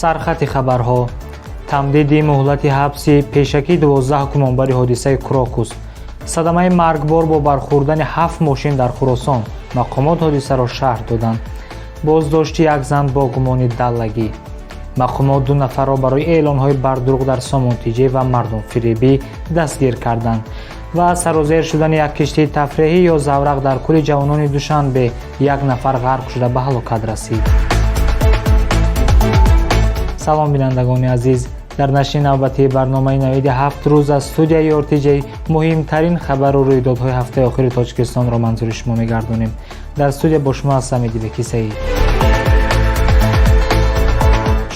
Сархати хабарҳо: тамдиди муҳлати ҳабси пешакии 12 гумонбари ҳодисаи Крокус, садамаи маргбор бо бархӯрдани ҳафт мошин дар Хуросон, мақомот ҳодисаро шарҳ доданд, боздошти як зан бо гумони даллагӣ, мақомот ду нафарро барои эълонҳои бардурӯғ дар Сомонтиҷӣ ва мардумфиребӣ дастгир карданд ва сарозер шудани як киштии тафреҳӣ ё заврақ дар кӯли Ҷавонони Душанбе, як нафар ғарқ шуда ба ҳалокат расид. Салом, бинандагони азиз! Дар нашри навбатии барномаи «Навиди ҳафт рӯз» аз студияи РТҷ муҳимтарин хабару рӯйдодҳои ҳафтаи охири Тоҷикистонро манзури шумо мегардонем. Дар студия бо шумо ҳастам Идибеки Саид.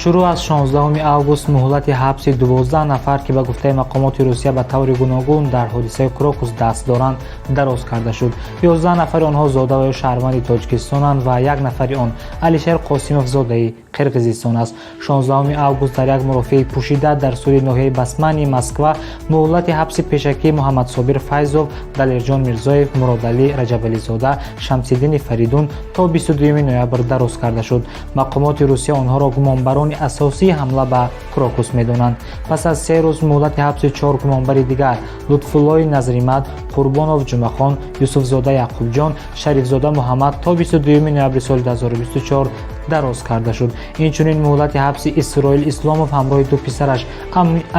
Шурӯъ аз 16 август муҳлати ҳабси 12 нафар, ки ба гуфтаи мақомоти Русия ба таври гуногун дар ҳодисаи Крокус даст доранд, дароз карда шуд. 11 нафари онҳо зода ва ё шаҳрванди Тоҷикистонанд ва як нафари он, Алишер Қосимов, зодаи Қирғизистон аст. 16 август дар як мурофиаи пӯшида дар суди ноҳияи Басмани Москва муҳлати ҳабси пешакии Муҳаммадсобир Файзов, Далерҷон Мирзоев, Муродалӣ Раҷабализода, Шамсиддини Фаридун то 22 ноябр дароз карда шуд. Мақомоти Русия онҳоро гумонбарони асосии ҳамла ба Крокус медонанд. Пас аз 3 рӯз муҳлати ҳабси чор гумонбари дигар, Лутфуллои Назримад, Қурбонов Ҷумъахон, Юсуфзода Яъқубҷон, Шарифзода Муҳаммад, то 22 ноябри соли 2024 дароз карда шуд. Инчунин муҳлати ҳабси Исроил Исломов ҳамроҳи ду писараш,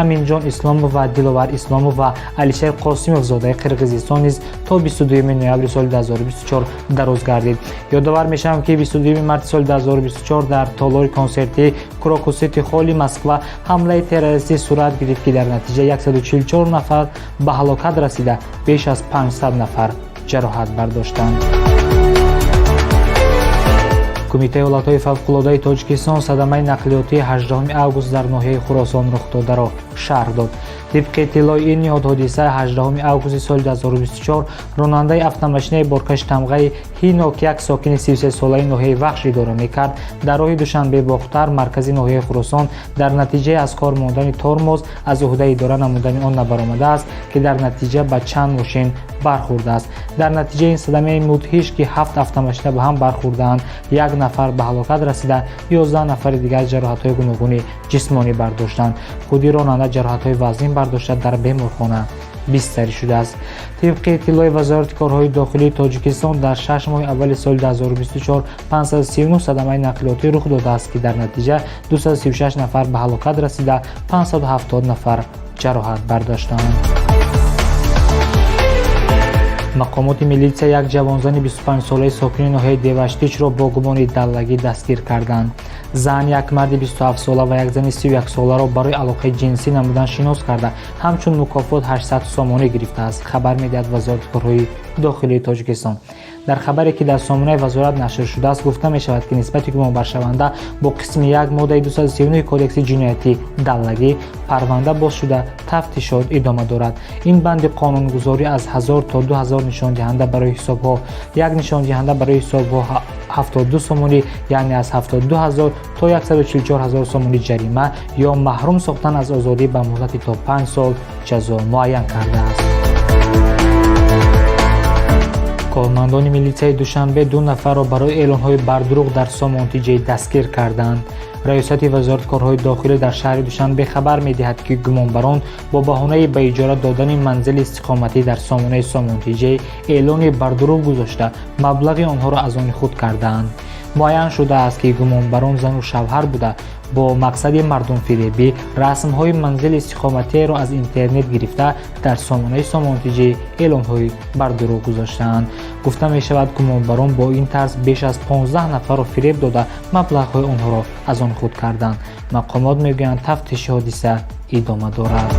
Аминҷон Исломов ва Диловар Исломов, ва Алишер Қосимов, зодаи Қирғизистон, низ то 22 ноябри соли 2024 дароз гардид. Ёдовар мешавам, ки 22 марти соли 2024 дар толори консертии Крокус Сити Холли Москва ҳамлаи террористӣ сурат гирифт, ки дар натиҷа 144 нафар ба ҳалокат расида, беш аз 500 нафар ҷароҳат бардоштанд. Кумитаи ҳолатҳои фавқулодаи Тоҷикистон садамаи нақлиётии 18 август дар ноҳияи Хуросон рухдодаро шарҳ дод. Тибқи иттилои ин ниҳод, ҳодиса 18 августи соли 2024 ронандаи автомошинаи боркаши тамғаи Ҳино, ки як сокини 33-солаи ноҳияи Вахш идора мекард, дар роҳи Душанбе Бохтар, маркази ноҳияи Хуросон, дар натиҷаи аз кор мондани тормоз аз уҳдаи идора намудани он набаромадааст, ки дар натиҷа ба чанд мошин бархӯрдааст. Дар натиҷаи ин садамаи мудҳиш, ки ҳафт автомошина ба ҳам бархӯрдаанд, як нафар ба ҳалокат расида, 11 нафари дигар ҷароҳатҳои гуногуни ҷисмонӣ бардоштанд. Худи ронанда ҷароҳатҳои вазнин бардошта, дар беморхона бистарӣ шудааст. Тибқи иттилои Вазорати корҳои дохилии Тоҷикистон, дар 6 моҳи аввали соли 2024 539 садамаи нақлиётӣ рух додааст, ки дар натиҷа 236 нафар ба ҳалокат расида, 570 нафар ҷароҳат бардоштанд. Мақомоти милитсия як ҷавонзани 25-солаи сокини ноҳияи Деваштичро бо гумони даллагӣ дастгир карданд. Зан як марди 27-сола ва як зани 31-соларо барои алоқаи ҷинсӣ намудан шинос карда, ҳамчун мукофот 800 сомонӣ гирифтааст, хабар медиҳад Вазорати корҳои дохилии Тоҷикистон. Дар хабаре, ки дар сомонаи вазорат нашр шудааст, гуфта мешавад, ки нисбати гумонбаршаванда бо қисми 1 моддаи 239 Кодекси ҷиноятӣ, даллагӣ, парванда боз шуда, тафтишот идома дорад. Ин банди қонунгузорӣ аз 1000 то 2000 нишондиҳанда барои ҳисобҳо, як нишондиҳанда барои ҳисобҳо 72 сомонӣ, яъне аз 72 ҳазор то 144 ҳазор сомонӣ ҷарима ё маҳрум сохтан аз озодӣ ба муҳлати то 5 сол ҷазо муайян кардааст. Кормандони милитсияи Душанбе ду нафарро барои эълонҳои бардурӯғ дар Сомонтиҷей дастгир карданд. Раёсати Вазорати корҳои дохилӣ дар шаҳри Душанбе хабар медиҳад, ки гумонбарон бо баҳонаи ба иҷора додани манзили истиқоматӣ дар сомонаи Сомонтиҷей эълони бардурӯғ гузошта, маблағи онҳоро аз они худ кардаанд. Муайян шудааст, ки гумонбарон зану шавҳар буда, бо мақсади мардумфиребӣ расмҳои манзили истиқоматиеро аз интернет гирифта, дар сомонаи Сомонтиҷӣ эълонҳои бардурӯғ гузоштаанд. Гуфта мешавад, гумонбарон бо ин тарз беш аз 15 нафарро фиреб дода, маблағҳои онҳоро аз он худ карданд. Мақомот мегӯянд, тафтиши ҳодиса идома дорад.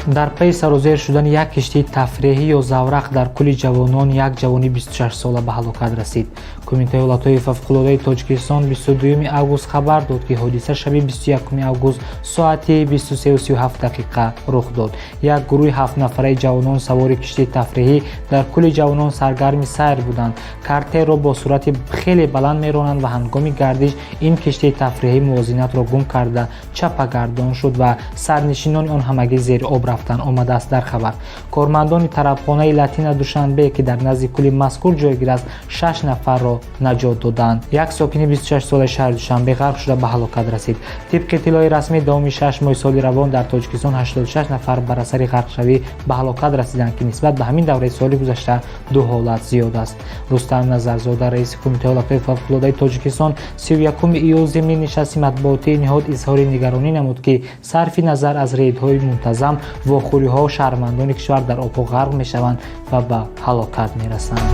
Дар пайи сарозер шудани як киштии тафреҳӣ ё заврақ дар кӯли Ҷавонон як ҷавони 26-сола ба ҳалокат расид. Кумитаи ҳолатҳои фавқулодаи Тоҷикистон 22 август хабар дод, ки ҳодиса шаби 21 август соати 23:37 дақиқа рух дод. Як гурӯҳи ҳафтнафараи ҷавонон савори киштии тафреҳӣ дар кӯли Ҷавонон саргарми сайр буданд. Катерро бо суръати хеле баланд меронанд ва ҳангоми гардиш ин киштии тафреҳӣ мувозинатро гум карда, чапагардон шуд ва сарнишинони он ҳамагӣ зери об. рафтанд, омадааст дар хабар. Кормандони тарабхонаи Латина Душанбе, ки дар назди кӯли мазкур ҷойгир аст, шаш нафарро наҷот доданд. Як сокини 26-солаи шаҳри Душанбе ғарқ шуда ба ҳалокат расид. Тибқи иттилои расмӣ, давоми 6 моҳи соли равон дар Тоҷикистон 86 нафар бар асари ғарқшавӣ ба ҳалокат расиданд, ки нисбат ба ҳамин давраи соли гузашта ду ҳолат зиёд аст. Рустам Назарзода, раиси Кумитаи ҳолатҳои фавқулодаи Тоҷикистон, 31 июл зимни нишасти матбуотии ниҳод изҳори нигаронӣ намуд, ки сарфи назар аз рейдҳои мунтазам, вохӯриҳо шаҳрвандони кишвар дар обҳо ғарқ мешаванд ва ба ҳалокат мерасанд.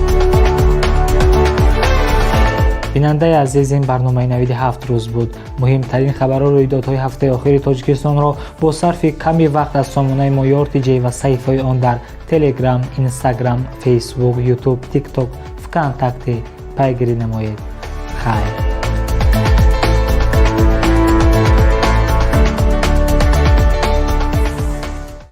Бинандаи азиз, ин барномаи «Навиди ҳафт рӯз» буд. Муҳимтарин хабару рӯйдодҳои ҳафтаи охири Тоҷикистонро бо сарфи ками вақт аз сомонаи мо Ёртиҷей ва саҳифаҳои он дар Телеграм, Инстаграм, Фейсбук, Ютуб, Тикток, Вконтакте пайгирӣ намоед. Хайр.